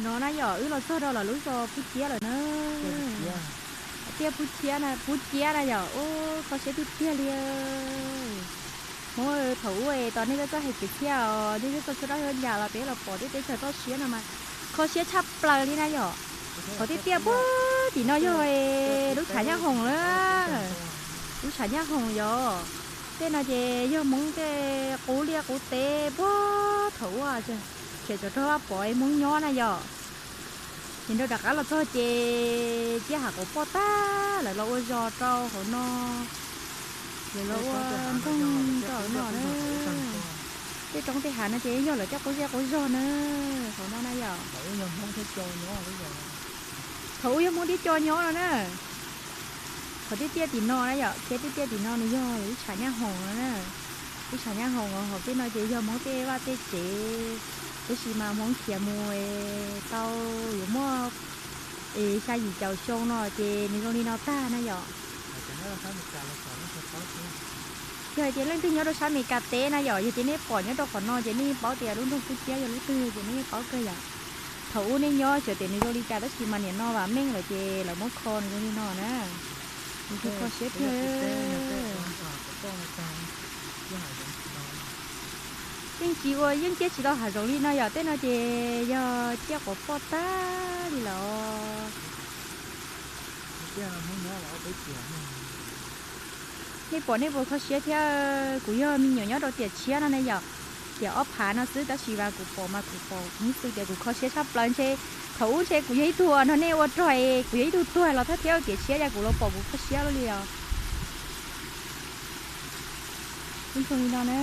No na yom, wb los txog rau lawv lub zos Pub Ciab lawm na. Tiaj Pub Ciab, Pub Ciab na yom, ub, kho siab tiag tiag li. Hmoob thaum ub es tos nej txoj hais kwv txhiaj os, nej txoj tshuaj dab huab ncas los peb los pom tej teb chaws toj siab no mas kho siab tshaj plaws li na yom. Qhov tiaj tiaj puag tim no yog lub tshav Nyab Hoom na. Lub tshav Nyab Hoom yom. Tej no ces yog Hmoob tej qub liaj qub teb puag thaum ub, tseem tsov rog pom Hmoob nyob na yom. Ces nrau rov qab los txog ces ciaj hav quav poj tag, lawv los ua zos rau hauv no. Lawv los ua nroog rau hauv no na. Tej roob tej hav no ces yog lawv tej qub zej qub zog na, hauv no na yom. Thaum ub yog Hmoob thiab Co nyob no na. Qhov tiaj tiaj tim no na yom, khiav tiaj tiaj tim no nws yog lub tshav Nyab Hoom no na. Lub tshav Nyab Hoom hauv tej no ces yog Hmoob tej vaj tej tsev, tab sis mas Hmoob khiav mus tau yuav muaj xya yim caum xyoo no ces nws zoo li no tag na yom. Yog hais tias leej twg nyob rau sab Amelikas teb na yom, yog tias nej pom nyob rau qhov no ces nej paub tias lub nroog Pub Ciab yog lub twg ces nej paub kawg yom. Thaum ub nej nyob xyov tias nws zoo li cas tab sis mas nim no vam meej lawm ces lawv muab kho nws zoo li no na. Nws kho siab tiag. Yeej tsis ua yeej ciaj tsis tau hav zoov li no yom, tej no ces yog ciaj quav poj tag li lawm. Nej pom nej puas kho siab thiab? Kuv yog me nyuam nyob rau tiam tshiab no na yom, tiam ob phav no xwb tab sis mas kuv pom mas kuv pom kuv xwb tias kuv kho siab tshaj plaws ntshe. Thaum ub ntshe kuv yog ib tug no nej ua rog, kuv yog ib tug tuag los thab thiab tiam tshiab yog kuv los pom kuv kho siab li os. Ib tug li no na.